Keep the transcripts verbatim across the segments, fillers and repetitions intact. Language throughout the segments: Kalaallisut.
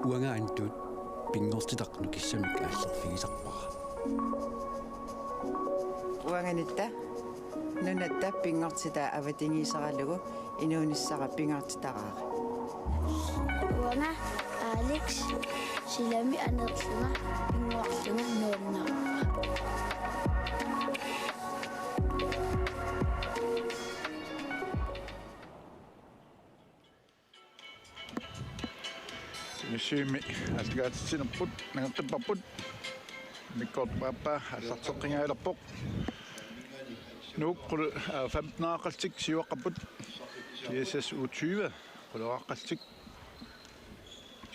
Uanga Antut pinngortitaq nukissamik aallerfigisarpara. Uanga Nitta nunatta pinngortitaa avatangiiseralugu inuunissara pingaartitaraara. Uanga Alex silami aneerlunga pinngorlunga nuannarpara. Missuimi aallukaatitsinerput nangertupparput. Mikkortup aappaa aallarteqqingaalerpoq. Nuuk qul-, aa, femten-eqartik siuaqqapput. G S S U tyve qul-eqartik.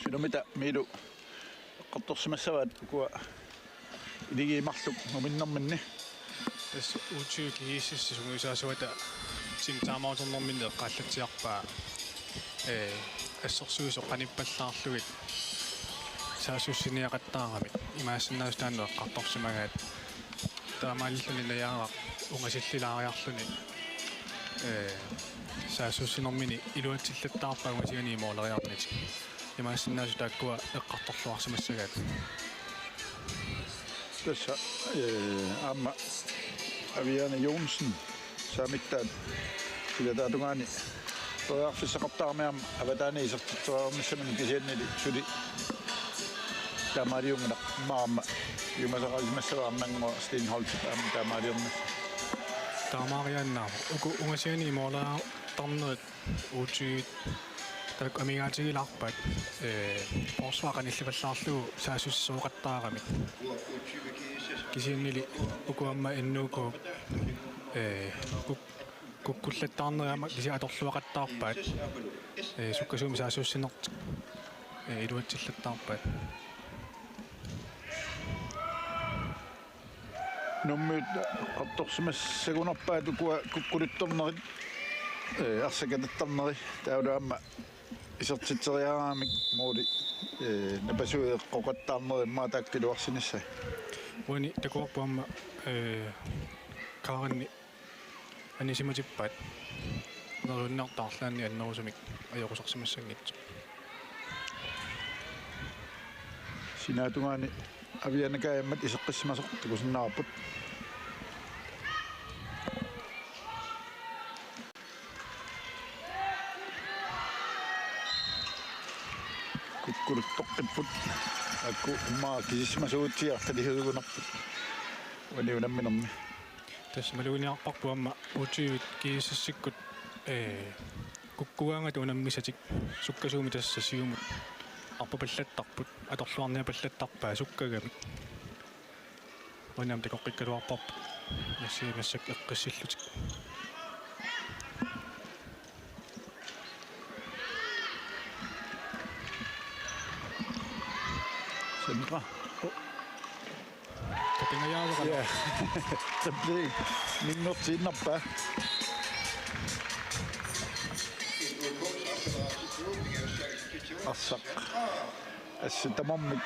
Sunamita Miilu eqqartorsimassavaat ukua iligiit marluk muminnerminni. Tassa U tyve G S S-ip sungiusaasuata Tim taamaaternerminni eqqaallatsiarpaa, ee, assersuisoq qanippallaarlugit saassussiniaqattaaramik. Imaassinnaavoq taanna eqqartorsimagaat. Taamaalilluni najaaraq ungasillilaariarluni, ee, saassussinermini iluatsillattaarpaa ungasianiit mooleriarnatik. Imaassinnaavoq taakkua eqqartorluarsimassagaat. Tassa, ee, aamma Aviane Joensen saamittaat silataatungaani periarfissaqartarami aamma avataani isertitseriarnissaminut kisiannili suli taamaaliunngilaq, aamma piumasaqarsimassavaa aamma Steenholdtip aamma taamaaliornissaq. Taamaariaannaavoq. Uku ungasianiit mooleriartarnerit U tyve taakku amigaatigilaarpaat, ee, forsvar qanillipallaarlugu saassussisooqattaaramik. Kisiannili uku aamma N U K, ee, kuk-, kukkullattaarnerit aamma kisiat atorluaqattaarpaat, ee, sukkasuumik saassussinertik, ee, iluatsillattaarpaat. Nuummiut eqqartorsimassagunarpaat ukua kukkuluttornerit, ee, arsakatattarneri, taavalu aamma isertitseriaramik mooli, ee, napasui eqqoqattaarneri immaqa taakku iluarsinissai. Uani takuarput aamma, ee, Karinni anisimatippaat neriunniartut arlaanni annerusumik ajoqusarsimassanngitsut. Sinaatungaani Aviane Kaajammat iseqqissimasoq takusinnaavarput. Kukkuluttoqqipput. Taakku immaqa kisissimasuutsiartalihugunarput. Uani unamminermi. Tassa maluginiarparput aamma U tyve G S S-ikkut, ee, kukkugaangata unammisatik sukkasuumik tassa siumut arpapallattarput, atorluarniapallattarpaat sukkagamik. Uani aamma takoqqikkaluarparput nassiammassuk eqqissillutik. Sandra. Oh. Tapingajaarukana. Ja. Tabli. Minnertiinnarpaa. Arsaq. Assut tamarmik.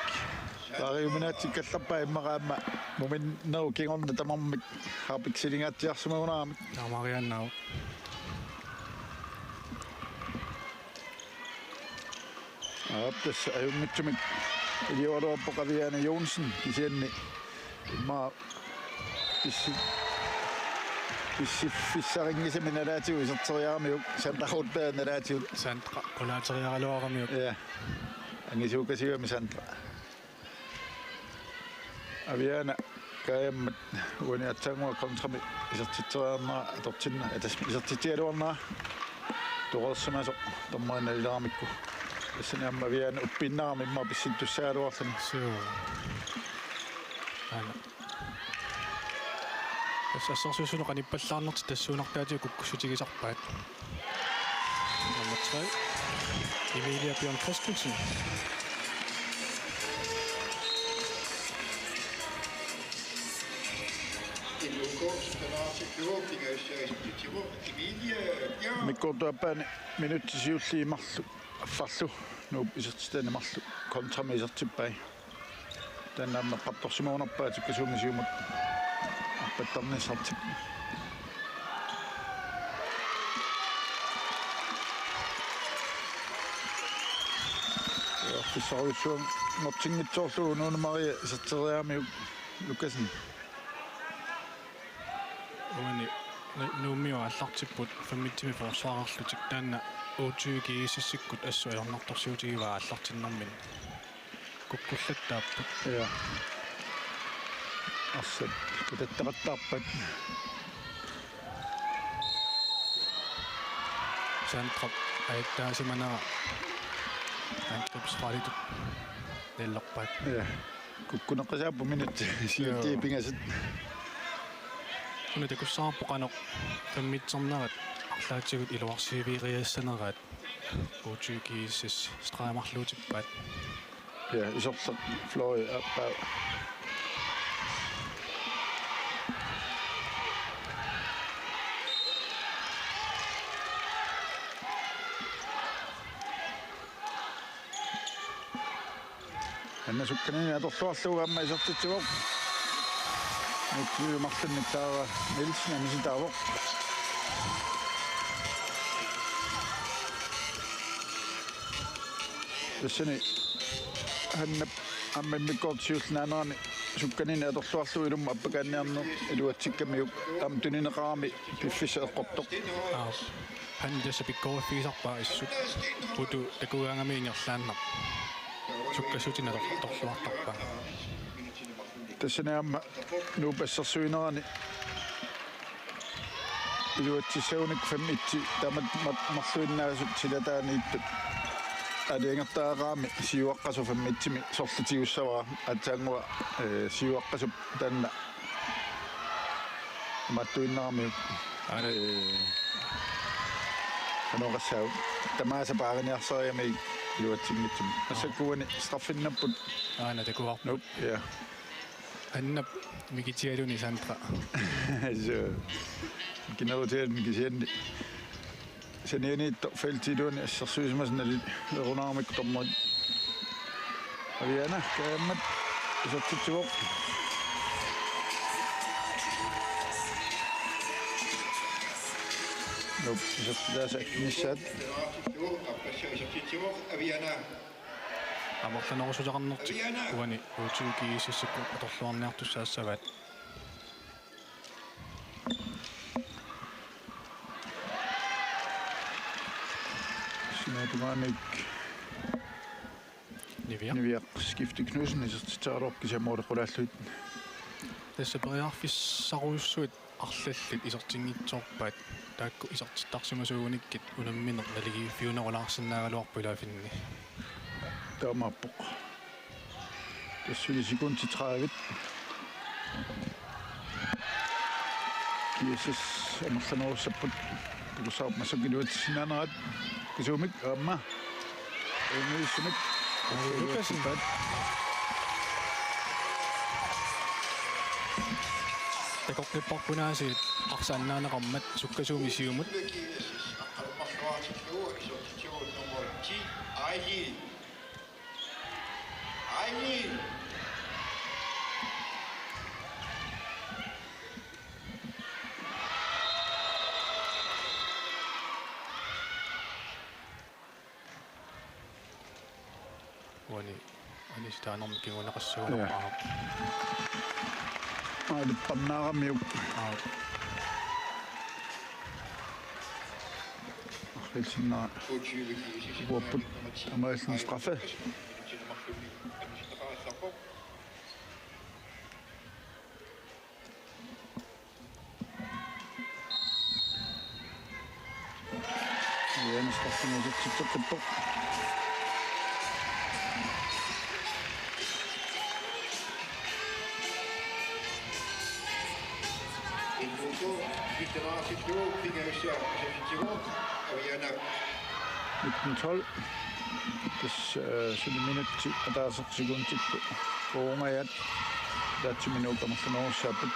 Taariuminaatsikkallarpaa immaqa aamma muminnerup kingorna tamarmik. Harpiksilinngaatsiarsimagunarami. Taamaariaannaavoq. Aap, tassa ajunngitsumik iliugaluarpoq Aviane Joensen kisianni immaqa pissi-, pissiffissarinngisamik nalaatigut iserteriaramiuk Sandra Rotberg nalaatigut. Sandra qulaateriaraluaramiuk. Ja. Angisuukasiugami Sandra. Aviane Kaajammat uani aatsaannguaq kontrami isertitseriarnera atortinna-, atas-, isertitsigaluarnera toreersimasoq dommerinut nalileramikku. Tassani aamma Aviane uppiinnarami immaqa pissittussaagaluarluni. Suu. Aana. Tassa assersuusunut qanippallaarnertik tassuunartaatigut kukkussutigisarpaat. Nummer tre, Emilia Bjørn Christensen. Mikkortup aappaani minutsit siulliit marluk affarlu Nuup isertitani marluk kontrami isertippai. Taanna aamma eqqartorsimagunarpaa sukkasuumik siumut arpattarnissartik. Tusarujussuanngortinngitsoorlugu Nuunu Maria iserteriaramiuk Lukassen. Uani Nu-, Nuummiut aallartipput femogtyve forsvarerlutik, taanna U tyve GSS-ikkut assut ajornartorsiutigivaa aallartinnermini. Kukkullattaapput. Ja. Arsaq kutattaqattaarpat. Sandra ajattaasimanera angrebsrettitut nillerpaat. Ja. Kukkuneqqisaapput minutsit siulliit pingasut. Una takussavarput qanoq femogtyvenerat arlaatigut iluarsiiviiriassaneraat. U tyve GSS straamarluutippaat. Ja, iserleq Flori aappaa. Anna sukkaniini atorluarlugu aamma isertitsivoq. Mitsuumarlunnik taava Nielsen anisitaavoq. Tassani Hannap aamma immikkoortoq siulliup naanerani sukkaniini atorluarlugu ilummut appakaanniarneq iluatsikkamiuk aamma tunineqarami piffissaq eqqortoq. Aap. Hanna tassa pikkoriffigisarpaa assut. Putu takugaangami ingerlaannaq. Sukkassutinut ator-, atorluartarpaa. Tassani aamma Nuup assersuinerani iluatsissagunik fem et tamat mat-, marluinnaasut silataaniittut aalajangertariaqarami siuaqqasup fem et-imi sorlitigussavara aatsaannguaq, eh, siuaqqasup taanna imaattuinnaramiuk. Aana. Eh, qanoq oqassaaq, tamaasa paariniarsarigamik iluatsinngitsumik. Aa. Massakkut uani straffinnapput. Aana takuarput. Nuup, ja. Hannap mikitigaluni Sandra. Suu. Kinerutigaluni kisianni. Sanianiittoq feltip iluani assersuisimasut nalilerunaramikku dommerit. Aviana, kaammat isertitsivoq. Nuup, isertitaasa akkinissaat. Aviana. Amerlanerussuteqarnertik uani U tyve GSS-ikkut atorluarniartussaassavaat. Sinaata tungaanut Niviaq. Niviaq Skifte Knudsen isertitseraluarpoq kisianni måli qulaallugit. Tassa periarfissarujussuit arlallit isertinngitsoorpaat, taakku isertittarsimasuugunikkit unammineq naligiiffiunerulaarsinnaagaluarpoq ilaa Finni. Taamaappoq. Tassa suli sekundit tredive. GSS amerlanerussapput. Takussavarput massakkut iluatsissinnaanerat. Kisuumik aamma. Unguisumik. Lukassen. Takoqqipparput aasiit arsaq annaaneqarmat sukkasuumik siumut. Aili. Uani anisitaanermik kinguneqassagunarpara. Ja. Aalipparnaaramiuk. Aap. Arrilsinnaa. Uapput. Amaallun straffe. Jens Steffensen isertitseqqippoq. Nitten tolv. Tassa, øh, suli minutsit ataaseq sekundikkut uungajaat. Tatsiminuuk amerlanerussaapput.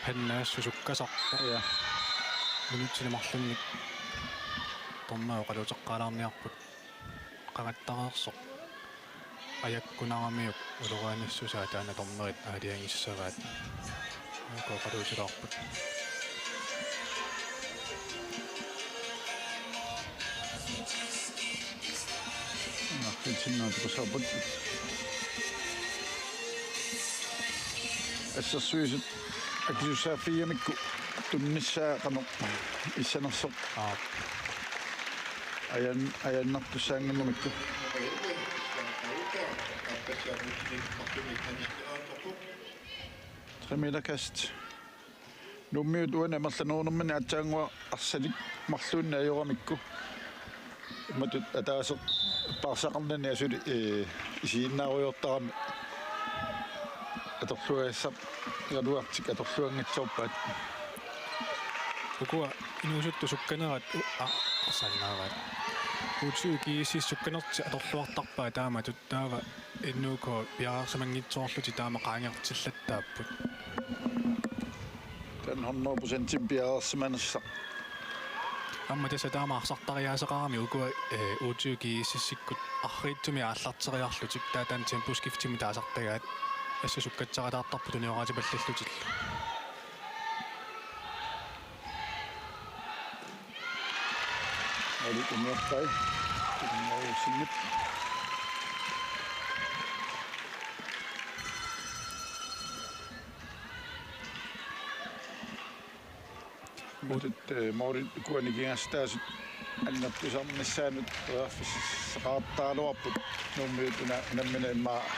Hanna assut sukkasarpoq. Ja. Minutsini marlunnik dommerit oqaluuteqqaalaarniarput. Qangattareersoq. ajakkunaramiuk ulorianissusaa taanna dommerit aalajangissavaat. Kooqaluutilaarput. Naqqitsinnaa tukusaaput. Assersuisut akisussaaffigigamikku tunnissaa qanoq issanersoq. Aap. Ajan-, ajannartussaannginnamikku. Tre meter kast. Nuummiut uani amerlanerunerminni aatsaannguaq arsalik marluunniit ajoramikku. Imatut ataaseq paarsaqarnani asuli, ee, isiginnaarujoortarami. Atorluagassaraluartik atorluanngitsoorpaat. Ukua inuusuttut sukkanerat u-, a-, arsaannaavaat. U tyve GSS sukkanertik atorluartarpaat taamatut. Taava N U K piareersimanngitsoorlutik taama qaangertillattaapput. Taanna hundrede procent piareersimanissaq. Aamma tassa taama arsartariaaseqarami ukua, ee, U tyve GSS-ikkut arriitsumik aallarteriarlutik taava taanna temposkiftimik taasartagaat. Assut sukkatseratartarput unioraatipallallutillu. Aali umiortai. Umiorsinnit. Matut, eh, moorit ukua nikingassutaasut annertusarnissaannut periarfissaqartaraluarput Nuummiut una-, unammineq immaqa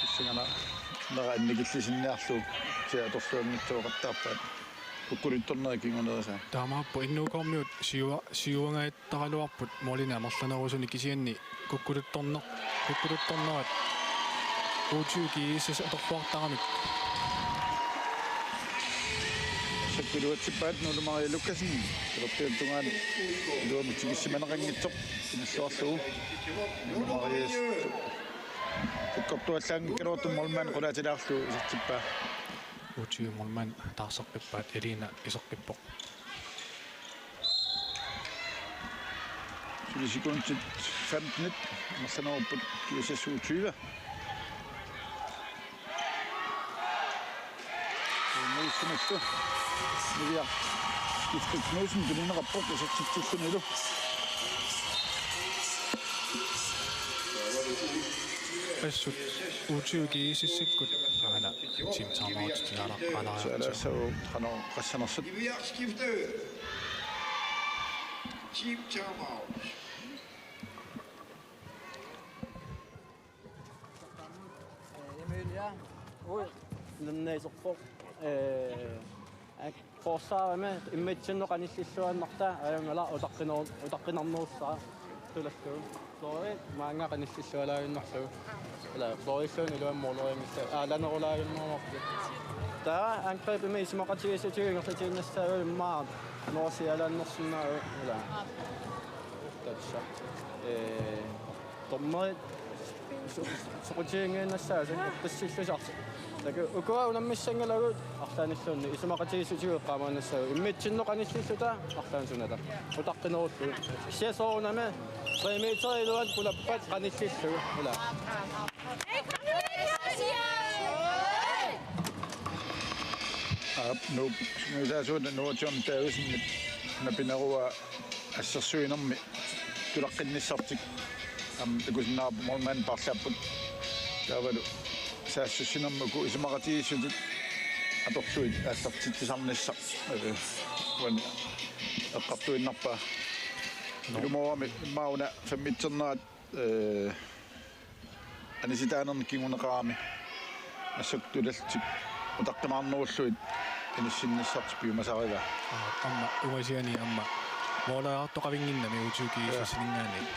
pissanganaq nera annikillisinniarlugu kisianni atorluanngitsoortarpaat. Kukkuluttornerit kingunerisaat. Taamaappoq N U K-miut siua-, siuangajattaraluarput moolinik amerlanerusunik kisianni kukkuluttorner-, kukkuluttornerat U tyve GSS atorluartaramik. Sakkutuatsippaat Nuulu Maria Lukassen. Peqqiattungaan iluamik tikissimaneqanngitsoq inilluarlugu. Nuulu Maria sukkortuallaanngikkaluartoq målmand qulaatilaarlugu isertippaa. U tyve målmand taarseqqippaat, Elina iseqqippoq. Suli sekundit femten amerlanerupput GSS U tyve. Nielsenillu. Niviaq Skifte Knudsen tunineqarpoq isertitsillunilu. Assut U tyve GSS-ikkut aana team timeout tilaalaqqaalaariartigu. Saalassagu qanoq qassanersut. Niviaq Skifte. Team timeout. Emilia. Ui. Nannaiserpoq. Eh, ak-, qoorsaarami immitsinnut qanillilluinnarta, ajunngilaq utaqqinor-, utaqqinarnerussaaq tulallugu. Flori, maanga qanillillualaaginnarlugu. Ila, Florilluunniit iluamik målerianngillat. Aa, alanerulaaginnarmarput. Taava angrebimi isumaqatigiissutigut ingerlatiinnassaagut immaqa norsialaannersinnaagut. Ila. Tassa. Eh, Dommerit su-, soqutiginngiinnassaasi eqqissillusi. Taku ukua unammissanngilagut arlaannilluunniit isumaqatigiissutigut eqqaamaannassaagut. Immitsinnut qanillilluta arlaannik sunata. Utaqqinerullugu. Kisianni soorunami tre meter iluani pulappat qanillillugu. Ila. Aap, Nuup, sungiusaasuata Nuup John Davidsen napinerua assersuinermi tulaqqinnissartik. Aamma takusinnaavarput målmand paarlaapput. Taavalu saassussinermi uku isumaqatigiissutit atorlugit aallartitsisarnissaq, eh, uani eqqartuinnarpaa. Ilumoorami immaqa una femmitsernerat, eh, anisitaanernik kinguneqarami. Assut tulallutik utaqqimaarnerullugit inissinnissartik piumasarivaa. Aa, aamma ungasiani aamma måleriartoqavinnginnami U tyve GSS-ininngaanniit.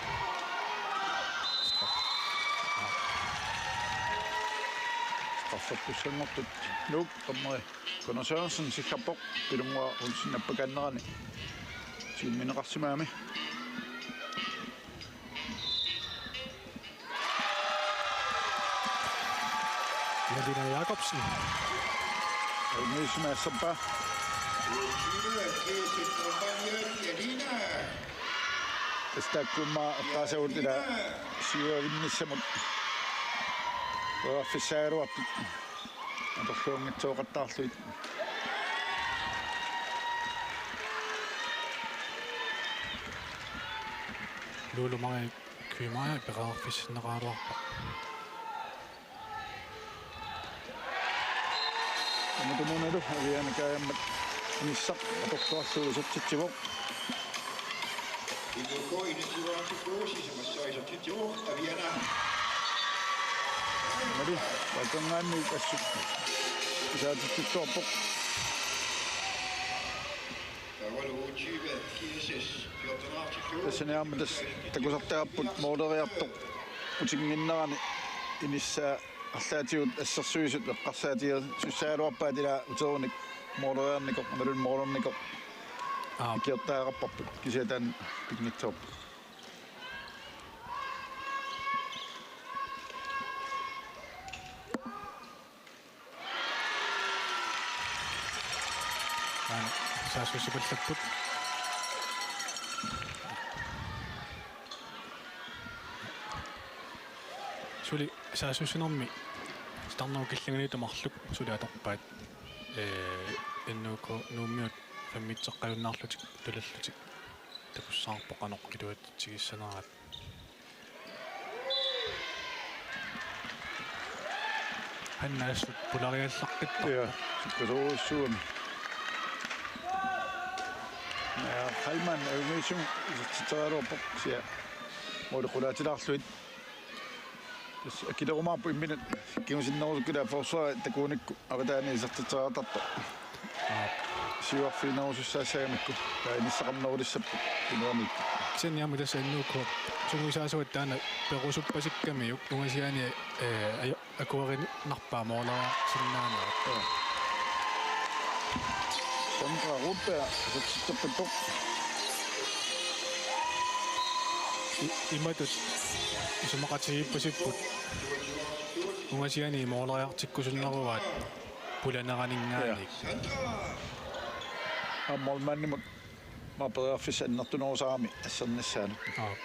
Straffertussanngortut Nuuk dommeri Gunnar Sørensen siggarpoq Pilunnguaq Olsen appakaannerani tiummineqarsimagami. Jelena Jakobsen. Umiissumaassappaa. Jelena. Tassa taakkuummat eqqaasagut ila siuavinnissamut. Periarfissagaluarput. Atorluanngitsooqattaarlugit. Lulu Marie Kymaa periarfissinneqaraluarpoq. Aamma tumunalu Aviana Kajammat inissaq atorluarlugu isertitsivoq. N U K enogtyve, sisamassaa isertitsivoq Aviana. Mali, Valterngaanni assut isaatitsitsuarpoq. Taavalu U tyve G S S fjorten artiklu. Tassani aamma tassa takusartagarput mooleriartoq utinnginnerani inissaa arlaatigut assersuisut eqqarsaatigersussagaluarpaat ilaa uterunik mooleriarnikoq, imaluunniit moolernikoq. Aa. Ikiortariaqarparput, kisianni taanna pinngitsoorpoq. Aana, saassussipallapput. Suli saassussinermi titarnerup killingani tamarluk suli atorpaat. Ee, N U K Nuummiut femmitseqqajunnaarlutik tulallutik takussavarput qanoq iluatsigissaneraat. Hanna assut pulariallaqqippoq. Ja, sukkasoorujussuugami. Ja, Heilmann, Ajumiisum, isertitseriaraluarpoq, kisianni. Mooli qulaatilaarlugit. Tassa akilerumaarpoq imminut, kingusinnerusukkut ilaa forsvarip takuunikku. Avataani isertitseriartartoq. Aap. Siuarfiginerusussaassagamikku. Taava inissaqarnerulissapput iluaniittut. Kisianni aamma tassa N U K sungiusaasuat taanna perusuppasikkamiuk ungasiani, ee, ajo-, akuerinarpaa mooleriarsinnaanerat. Joo. Sandra Rudberg, isertitseqqippoq. I-, imatut isumaqatigiippasipput. Ungasiani mooleriartikkusunneruaat pulaneraninngaanniit. Ja. Aamma målmandimut aamma periarfissaq annertunerusarami assernissaanut. Aap.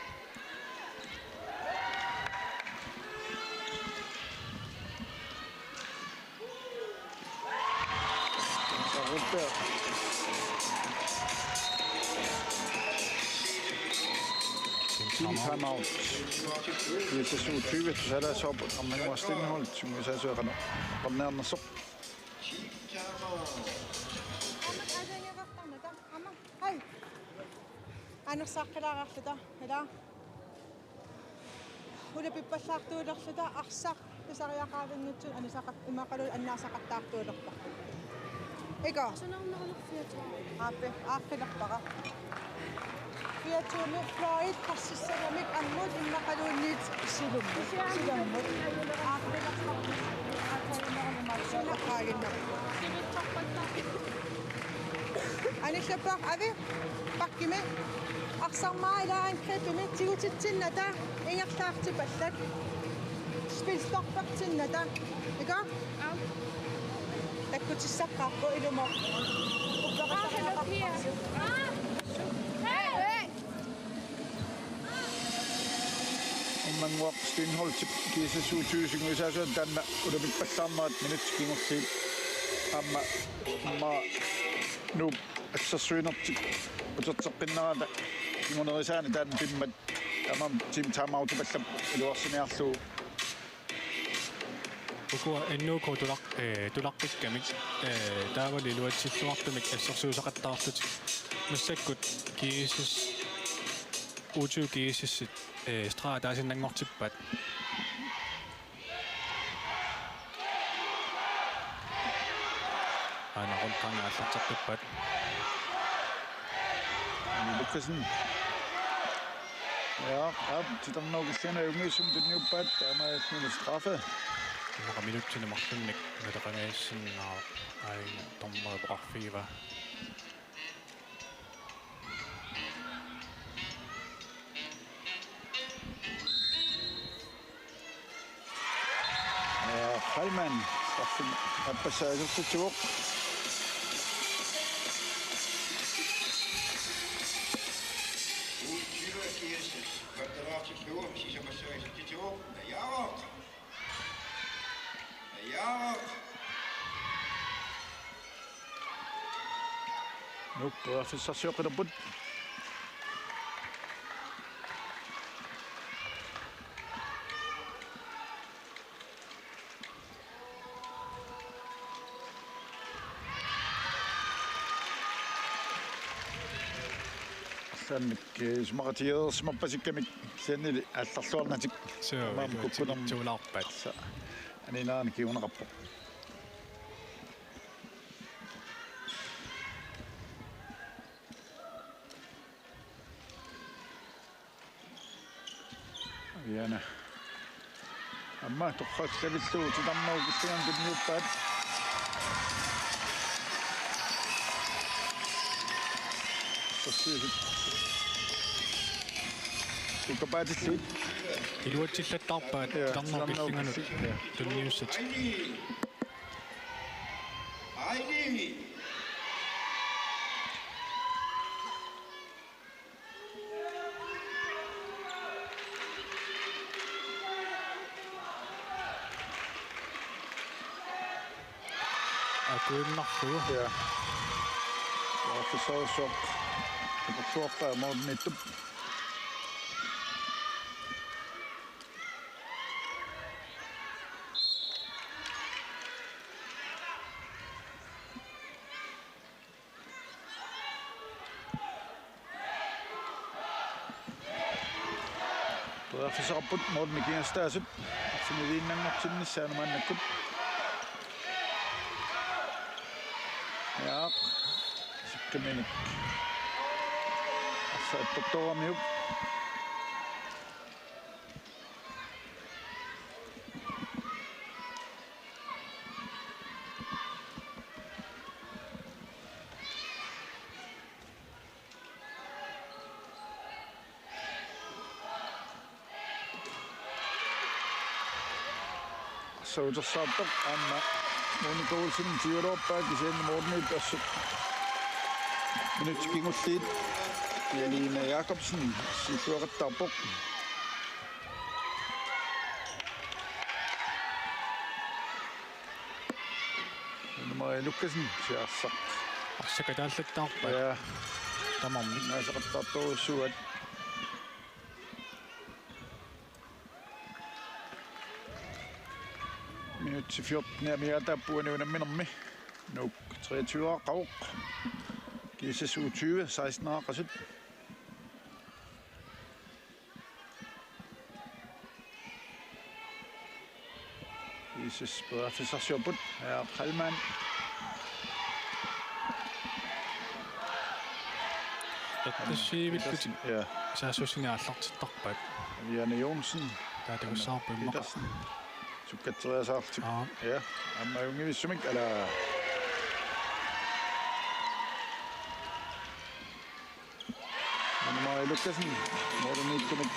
Sarutta. Team timeout. Yes, S U tyve, tusaalaassavara aamma Steenholdt, sungiusaasuat qanoq. Qanneernersoq. Hej. Anersaaqqilaarluta, ilaa. Ulapippallaartuulerluta arsaq pisariaqarnitsinni anisaqat-, imaluunniit annaasaqattaartuulerpara. Iko. Sunarnerulorfiatua. Aappi, aaqqilerpara. Fiatsuumi Floyd qassissagamik ammut immaqaluunniit silummut. Silammut. Aaqqilerpara. Aataginnaruni maatsuuleqaaginnarpoq. Anillappaaq Avi, bakkimi, arsarmara ilaa angrebimi, tigutitsinnata, ingerlaartipallat. Spilstoppertinnata, iko? Aap. Takkutissaqqaarpoq ilumoorpoq. Upperasaqqaarpoq. Aa, hello, Pia. Aa. Hey, hey. Ummannguaq Steenholdtip G S S U tyve sungiusaasuat taanna ulapippallaarnerat minutsit kingulliit aamma, aamma Nuup assersuinertik uterteqqinnerata kingunerisaani taanna pimmat tamanna team timeoutipallappoq iluarsiniarlugu. Ukua N U K tulaq-, eh, tulaqqikkamik, eh, taavalu iluatsilluartumik assersuusaqattaarlutik. Massakkut G S S, U tyve G S S-it, eh, streg ataasinnanngortippaat. Aana rundgang aallarteqqippaat. Lukassen. Ja, aap, titarnerup killingani ajunngiisumik tunniuppaat, taamaalilluni straffe. Immaqa minutsini marlunnik naleqangaassinnaavoq, aajuna dommerit oqarfigivaat. Ja, Heilmann, straffimik aappassaa isertitsivoq. U tyve G S S, sisamassaa isertitsivoq, Najaaraq. Periarfissarsioqqilerput. Arlaannik, eh, isumaqatigeersimappasikkami kisiannili aallarluarnatik. Suu, tamarmik iluatsikitsuulaarpaat. Kukkunermik. Arsa aninerani kinguneqarpoq. Aviana. Aamma torrak lavillugit titarnerup killingani tunniuppaat. Sassiisut. Ukapaatilluit. Iluatsillattaarpaat. Ja, titarnerup titarnerup killinganut. Killing-, ja. Tunniussatik. Aini. Akuinnarlugu. Ja. Periarfissarsuaq. Periarfissarsuaq målimiittup. Periarfissaqarput målimi kingastaasut. Arsamiliinnanngortinnissaanut maannakkut. Jaaq. Sikkaminik. Arsaq attortooramiuk. Sautsersaartoq aamma Monika Olsen tiuloorpaa kisianni målimiittoq assut minutsit kingulliit Eline Jakobsen siulliuaqattaarpoq. Anne-Marie Lukassen siarsaq. Arsaq ataallattaarpaa. Ja. Tamarmik. Naasaqattaartorujussuuaat. Minutsit fjorten amigaataapput uani unamminermi. Nuuk treogtyve-aaqqavoq. G S S U tyve seksten-aaqqasut. G S S periarfissarsiorput. Ja, Kalman. Eqqissisivillutik. Ja. Saassussineq aallartittarpaat. Aviana Johnsen. Taava takussavarput immaqa. Petersen. Sukkatseriasaarlutik. Aa. Ja. Aamma ajunngivissumik, ala. Anne-Marie Lukassen, målimiittumik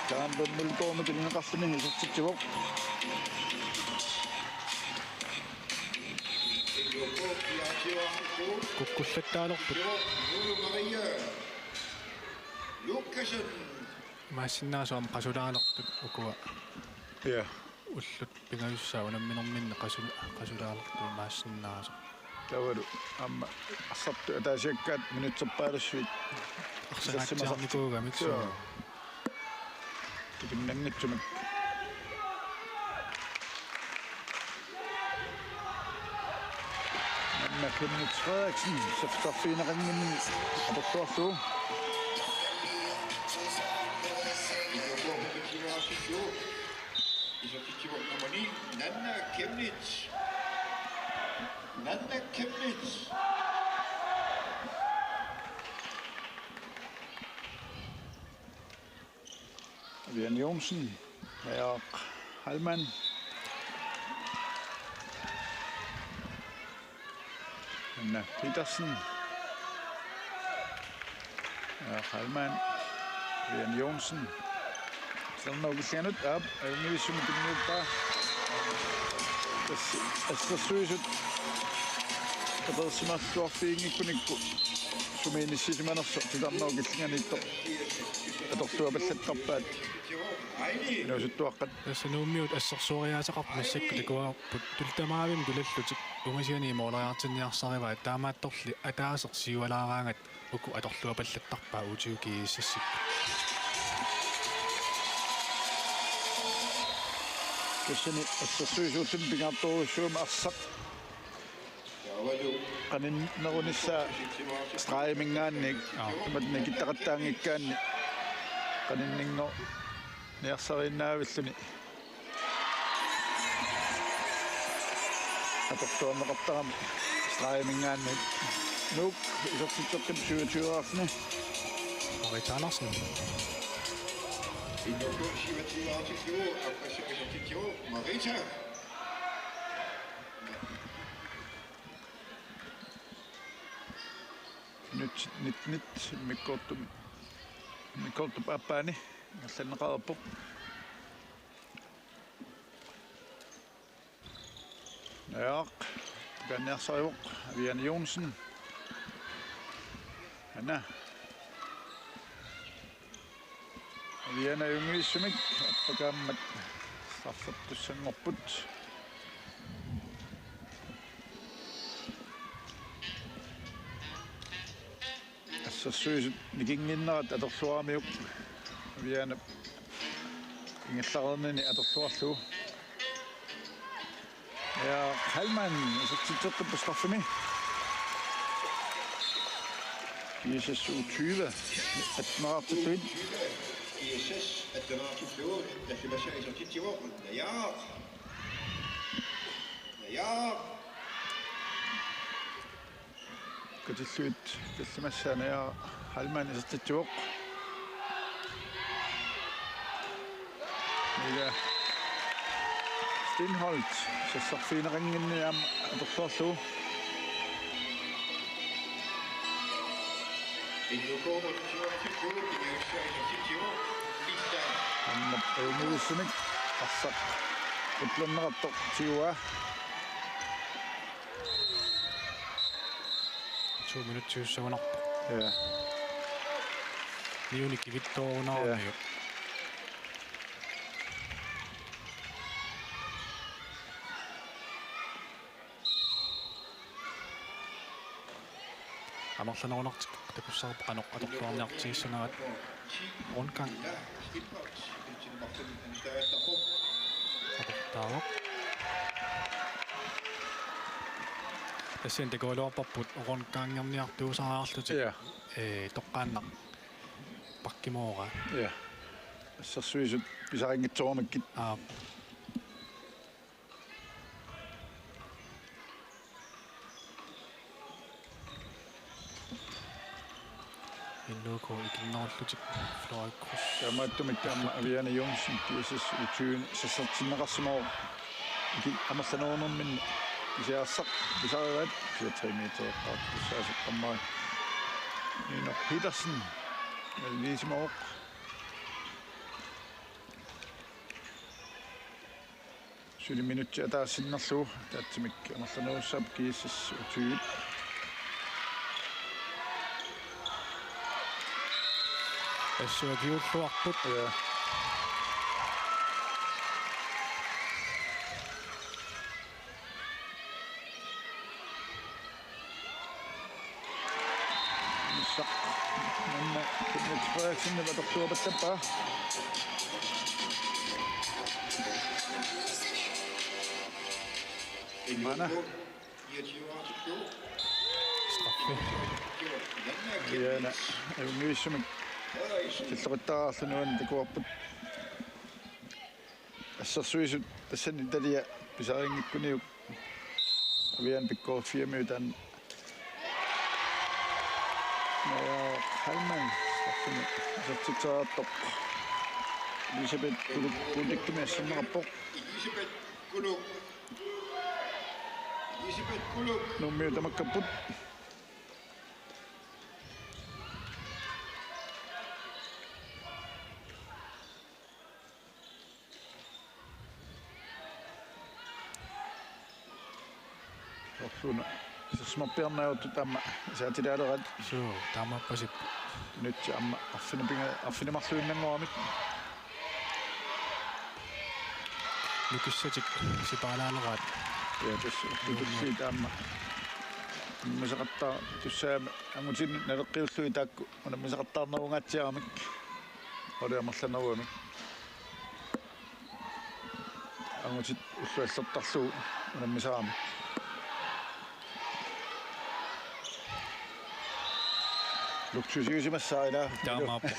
Karen Lund Mølgaardimut tunineqarluni isertitsivoq. Kukkullattaalerput. Lukassen. Imaassinnaavoq aamma qasulaalertut ukua. Ja. Ullut pingajussaat unamminerminni qasu-, qasulaalertut imaassinnaasoq. Taavalu aamma arsartut ataasiakkaat minutserpaalussuit. Arsangaatsiarnikuugamik. Joo. Suu. Tupinnanngitsumik. Nanna Chemnitz Frederiksen, saaffigineqannginninni aporluarlugu. Isertitsivoq nummer ni, Nanna Chemnitz. Nanna Chemnitz. Avian Johnsen. Jakob Heilmann. Anna Petersen. Jakob Heilmann. Avian Johnsen. Titarnerup killinganut, aap, ajunngivissumik tunniuppaa. Tassa assersuisut katersimalluarfiginngikkunikku sumiinissisimanersoq titarnerup killinganiittoq. Atortuapallattarpaat inuusuttuaqqat. Tassa Nuummiut assersueriaaseqartut massakkut takuarput, tulliuttut tamarmik tulallutik ungasiani mooleriartinniarsarivaat, taamaattorli ataaseq siualaaraangat uku atorluapallattarpaat U tyve G S S-ikkut. Tassani assersuisuutini pingaartorujussuummat arsaq qaninnerunissaa stregiminngaanniit. Aa. Imatut nikittaqattaanngikkaanni qaninninngorniarsariinnaavilluni atortuarneqartarami stregiminngaanniit. Nuuk isertitseqqippoq syvogtyve-rarluni. Marita Andersen. Nummer syvogtyve-rarluni, Appassup isertitsivoq, Marita. Minutsit nitten immikkoortum-, immikkoortup aappaani ingerlanneqareerpoq. Najaaq, akanniarsarivoq, Aviana Joensen. Hanna. Aviana ajunngivissumik, appakaammat straffertussanngorput. Assersuisut nikinnginnerat atorluaramiuk, Avianap ingerlareernini atorluarlugu. Ja, Heilmann isertitseqqippoq straffimi. G S S U tyve, atteneraartittuit. G S S atteneraartittuit, tallimassaa isertitsivoq, Najaaq. Najaaq. Katillugit tallimassaa Najaaq Heilmann isertitsivoq. Mila Steenholdt sassarfigineqannginnerani aamma atorluarlugu. Aamma ajunngivissumik arsaq qutlanneqartoq tiguaa. To minutsiussagunarpoq. Ja. Niuni kivittoorunaramiuk. Ja. Amerlanerunartik takussavarput qanoq atorluarniartigissanerat. Rundgang. Atortaavoq. Tassani takugaluarparput rundgangerniartuusariarlutik. Ja. Ee, toqqaannaq pakkimooraa. Ja. Assersuisut pisariinngitsooramikkit. Aap. N K ikinnerullutik Fløjkryds. Taamaattumik aamma Aviana Joensen G S S U tyve sassartinneqarsimavoq. Iki amerlanerunerminni kisianni arsaq pisarigaat, kisianni tre meter eqqaartussaasoq tamarmi. Nino Petersen. Liisimavoq. Suli minutsi ataasinnerlugu ataatsimik amerlanerussaapput G S S U tyve. Assut akiulluarput. Ja. Issaq. Nanna Kenneth Frederiksen atortuapallappaa. Mana. Straffe. Aviana ajunngivissumik. Tilloqittaarlugu nuann takuarput. Assersuisut tassani talia pisariinngikkuniuk. Aviana pikkoriffiamiuk taanna. Najaaq Heilmann straffini isertitseriartoq. Elisabeth Kuluk Kuulikkimi asserneqarpoq. Elisabeth Kuluk. Elisabeth Kuluk. Nuummiut tamakkerput. Soorluna Isersimarpiarneq ajortut aamma isaatilaaleraat. Suu, taamaappasippoq. Nutsi aamma arfineq-pinga-, arfineq-marluinnanngoramik. Nukissatik sipaalaaleraat. Ja, tassa ullut tulliit aamma unammisaqartaa-, tussaammat angutinik naleqqiullugit taakku unammisaqartaarnerungaatsiaramik. Oli amerlanerugamik. Angutit ulluallertarlugu unammisaramik. Luksusiusimassaaq ilaa. Taamaappoq.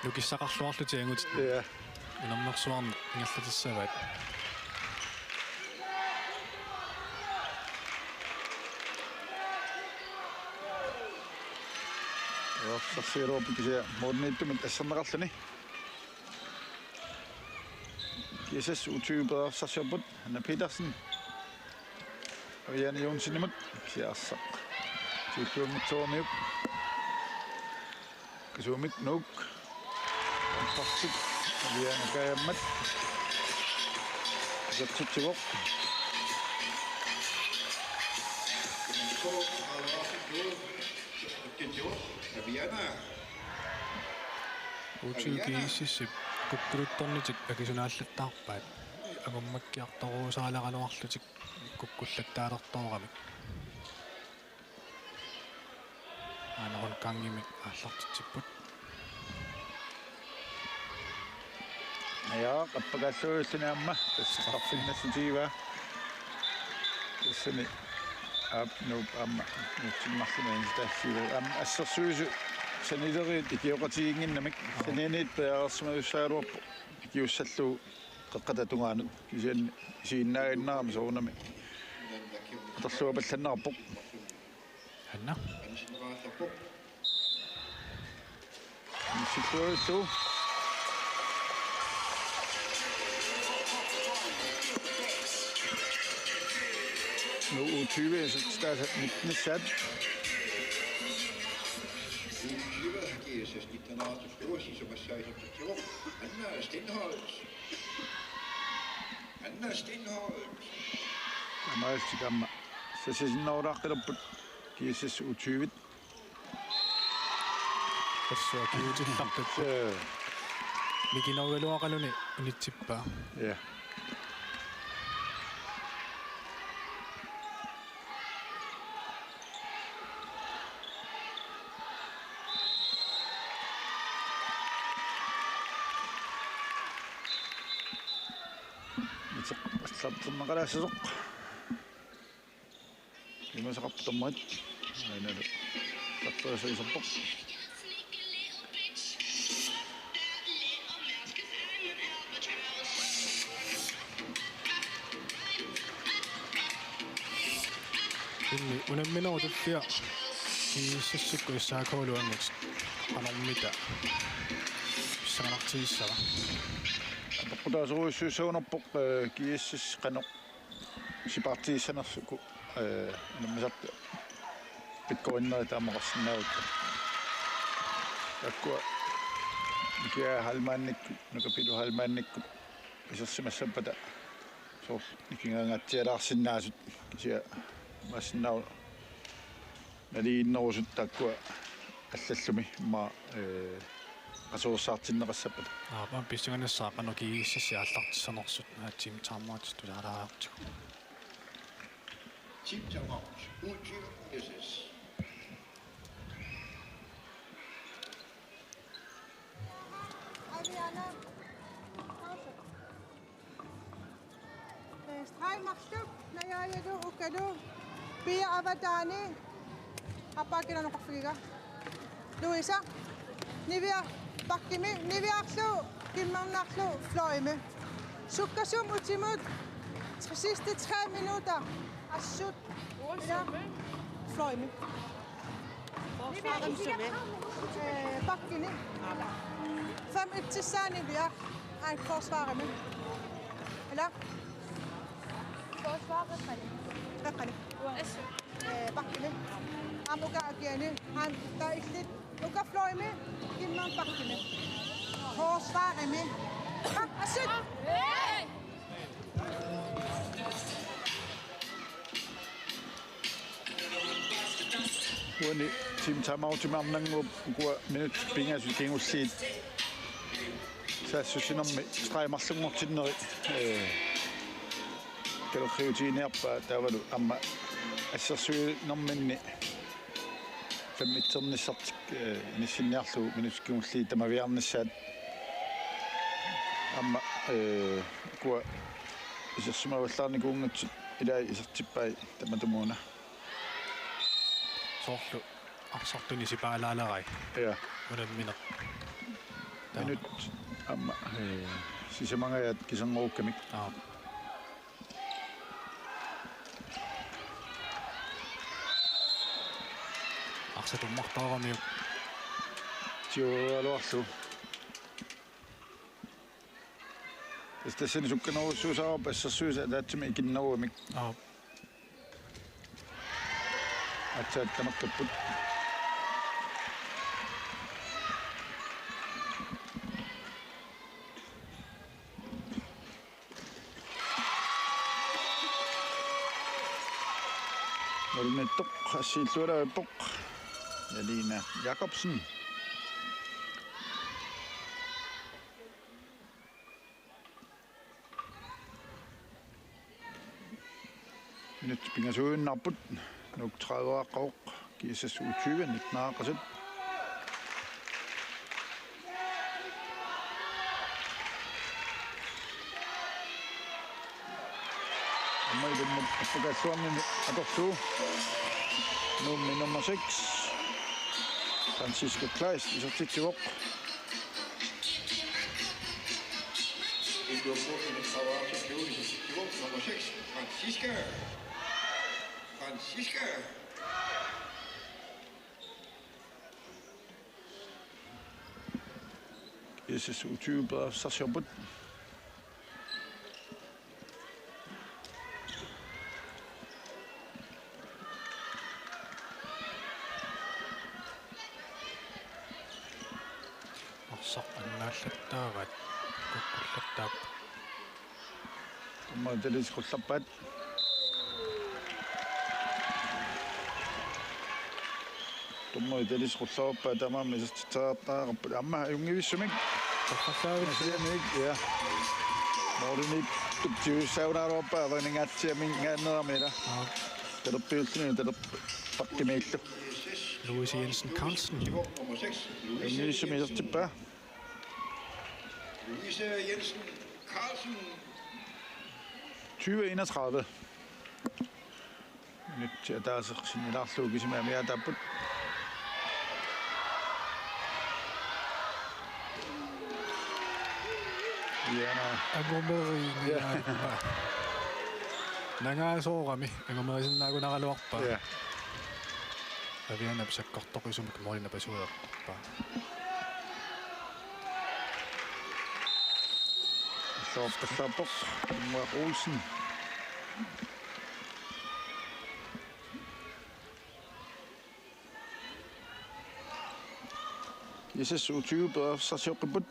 Nukissaqarluarlutik angutit. Ja. Unammersuarneq ingerlatissavaat. Periarsarsigaluarput kisianni målimiittumut asserneqarluni. G S S U tyve periarsarsiorput, Hanna Petersen. Aviane Johansenimut, kisianni arsaq. Tuulluanngitsoormiuk. Kisuumik Nuuk. Arsartik, Aviane Kajammat. Isertitsivoq. Aviana. U tyve G S S-ip kukkuluttornitik akisunaallattaarpaat. Angummakkiartoruusaaleraluarlutik kukkullattaalertooramik. Aana rundgangimik aallartitsipput. Ja, qappakaalluiulluni aamma. Tassa straffinnassutigivaa. Tassani aap Nuup aamma nuutsimmarluni tassiva. Aamma assersuisut sanileriit ikioqatigiinnginnamik. Saniniit periarsimasussaagaluarpoq. Ikiussallugu qeqqata tungaanut. Kisianni isiginnaaginnarami soorunami atorluapallanneqarpoq. Hanna. Missilluarlu. Nuup U tyve isertitaasa nittenissaat. U tyve G S S nittenhundrede og toogfirs, som er seksten, Anna Stenholt. Anna Stenholt. Taamaalillutik aamma sassasinnarulaaqqilerput G S S U tyve. Tassa kiutillarput. Suu. Mikinorugaluaqaluni unitsippaa. Ja. Itseq allartinneqalaassasoq. Imasaqarput dommerit. Ainalu. Tappavasaq iserpoq. Inni unamminerup tullia G S S-ikkut S A K-luanngutit qanormita pissanganartigissava? Apeqqutaasorujussuussagunarpoq, eh, G S S qanoq sipaartigissanersoq, eh, unammisartut pikkorinnerit taamaqarsinnaagutta. Taakkua Nikia Heilmannikkut, Nuka Pilu Heilmannikkut isersimassappata soorlu nikingaangaatsialaarsinnaasut kisianni imaassinnaavoq naligiinnerusut taakkua allallumi immaqa, eh, qasuersaartinneqassappata. Aap, aamma pissanganassaaq qanoq G S S-i aallartissanersut, aa, team timeout tusaalaarutsigu. Team timeout, U tyve G S S. Aviana. Streg marluk, najaajalu, ukalu, Pia avataani, aappaakkilaanoqarfigiga. Louisa, niviar bakkimi, niviarlu, kimmernarlu, fløjimi. Sukkasuumik utimut, sidste tre minutter, assut, ila, fløjimi. Forsvarimi sumi? Eh, bakkini. Fem et-issaani piaq. Ai, forsvarimi. Ila? Forsvarimi. Reqqani. Assut. Eh, bakkini. Aamma uka akiani. Aamma taava illit. Uka fløjimi. Kimmernaq bakkini. Forsvarimi. Assut. Hey! Uani team timeoutimi arnannguup ukua minutsit pingasut kingulliit saassussinermi streg marlunngortinneri, ee, kalerriutiginiarpaat taavalu aamma assersuinerminni fem-etternissartik, ee, inissinniarlugu minutsit kingulliit tamaviaarnissaat. Aamma, ee, ukua isersimavallaarnikuunngitsut ilaat isertippai tamatumuuna. Soorlu arsartuni sipaalaalerai. Ja. Unammineq. Taama. Minut aamma, ee, sisamangajaat kiserngorukkami. Aap. Arsaq tummartaaramiuk. Tigoriaraluarlugu. Tassa tassani sukkanerujussuusarput assersuisut ataatsimik ikinnerugamik. Aap. Aatsaat tamakkerput. Målimiittoq assiillualaarpoq. Elina Jakobsen. Minutsit pingasuinnarput. Nuuk tredive-aaqqavoq. G S S U tyve, nitten-aaqqasut. Aamma ilummut appakaalluarnini atorlugu. Nuummi nummer seks, Francisco Kleist, isertitsivoq. Nummer seks, Francisco. Francisco. G S S U tyve periarfissarsiorput. Arsaq annaallattaaraat, kukkullattaarput. Dommerit ilisit qullerpaat. Dommerit ilisit qullerpaat, taamaammat isertitseriartariaqarput. Aamma ajunngivissumik. Torrallaavillugu. Asiamik, ja. Målimiittup tigussaanaaruarpaa avanningaatsiarnerami ila. Aap. Talerpiulluni talerpakkimiillu. Louise Jensen Carlsen. Ajunngivissumik isertippaa. Louise Jensen Carlsen. Tyve enogtredive. Minutsit ataaseq sinnilaarlugu kisimik amiaataapput. Jana. Angumeri. Ja. Nangaasoorami, angumerisinnaanngikkaluarpaa. Ja. Avianap sakkortoqisumik målini napasueqarpaa. Soorpassaappoq, Ingvar Olsen. G S S U tyve periarfissarsioqqipput.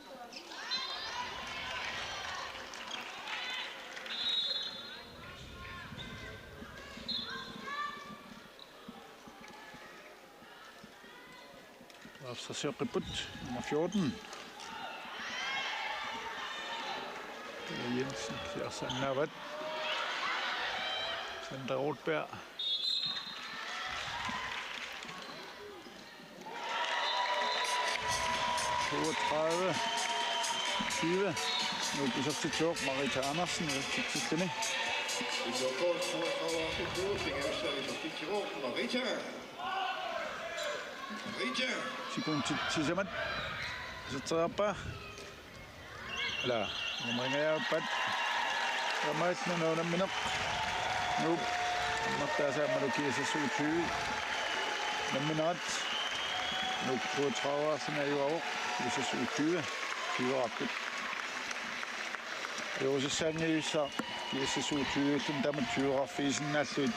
Periarfissarsioqqipput, nummer fjorten. Jensen, Sandra Rotberg. Toogtredive tyve. Nuuk isertitsivoq, Marita Andersen isertitsilluni. Nummer toogtredive, Marita. Marita. Sekundit sisamat. Iserteriarpaa. Ila, nummer en-iuppat. Taamaalilluni unammineq. Nuuk. Martaasa aammalu G S S U tyve. Unamminerat. Nuuk toogtredive-iuvoq. G S S U tyve. Tyve-aapput. Ajorsissaanngilluinnarpoq G S S U tyve-llu taama tyve-aaffigisinnaallugit.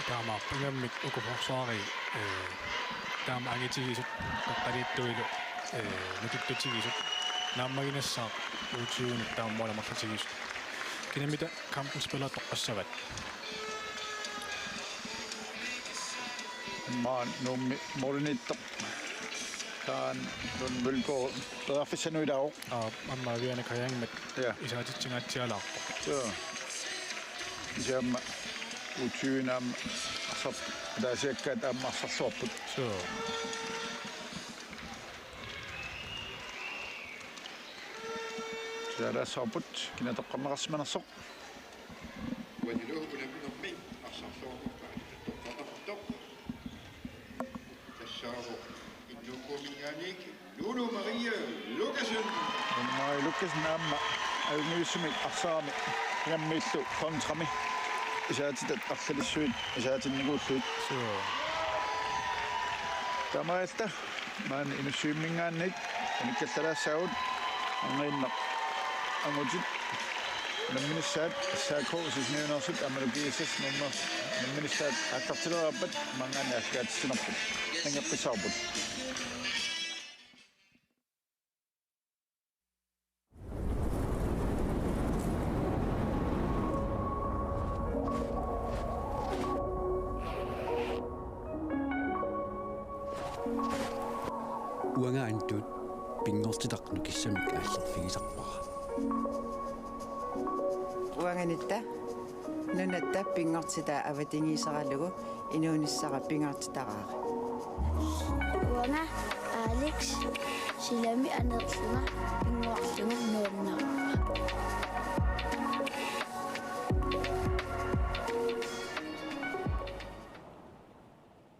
Taamaappoq ingammik uku forsvarit, ee, taama angitigisut, qaqqaliittuilu, ee, nukittutigisut. Naammaginassaaq U tyve-nut taama målip amerlatigisut. Kinammita kampen spillertoqqassavat. Maani Nuummi målimiittoq. Taanna Lund Mølgaard periarfissanut ilaavoq. Aa, aamma Aviana Kajangmat. Ja. Isaatitsingaatsialaarpoq. Joo. Kisianni aamma U tyve aamma arsar-, ataasiakkaat aamma arsarluarput. Joo. Sialassaarput kina toqqarneqarsimanersoq. Uanilu unamminermi arsarluarnerpaat toqqarnertoq. Tassaavoq Innuukkuminngaanniit Lulu Marie Lukassen. Lulu Marie Lukassen aamma ajunngivissumik arsarami unammiillu kontrami isaatitat arlalissuit isaatinnikuullugit. Joo. Taamaalilluta maani Inussivimminngaanniit anikkallalaassagut, angiinnaq angutit unamminissaat S A K Sisimiuneersut aammalu G S S Nuummeersut unamminissaat aallartilereerpat maanngaanniit aallakaatitsinerput nangeqqissaarput. Uanga Antut pinngortitaq nukissamik aallerfigisarpara. Uanga Nitta nunatta pinngortitaa avatangiiseralugu inuunissara pingaartitaraara. Uanga Alex silami aneerlunga pingaarlunga nuannerpunga.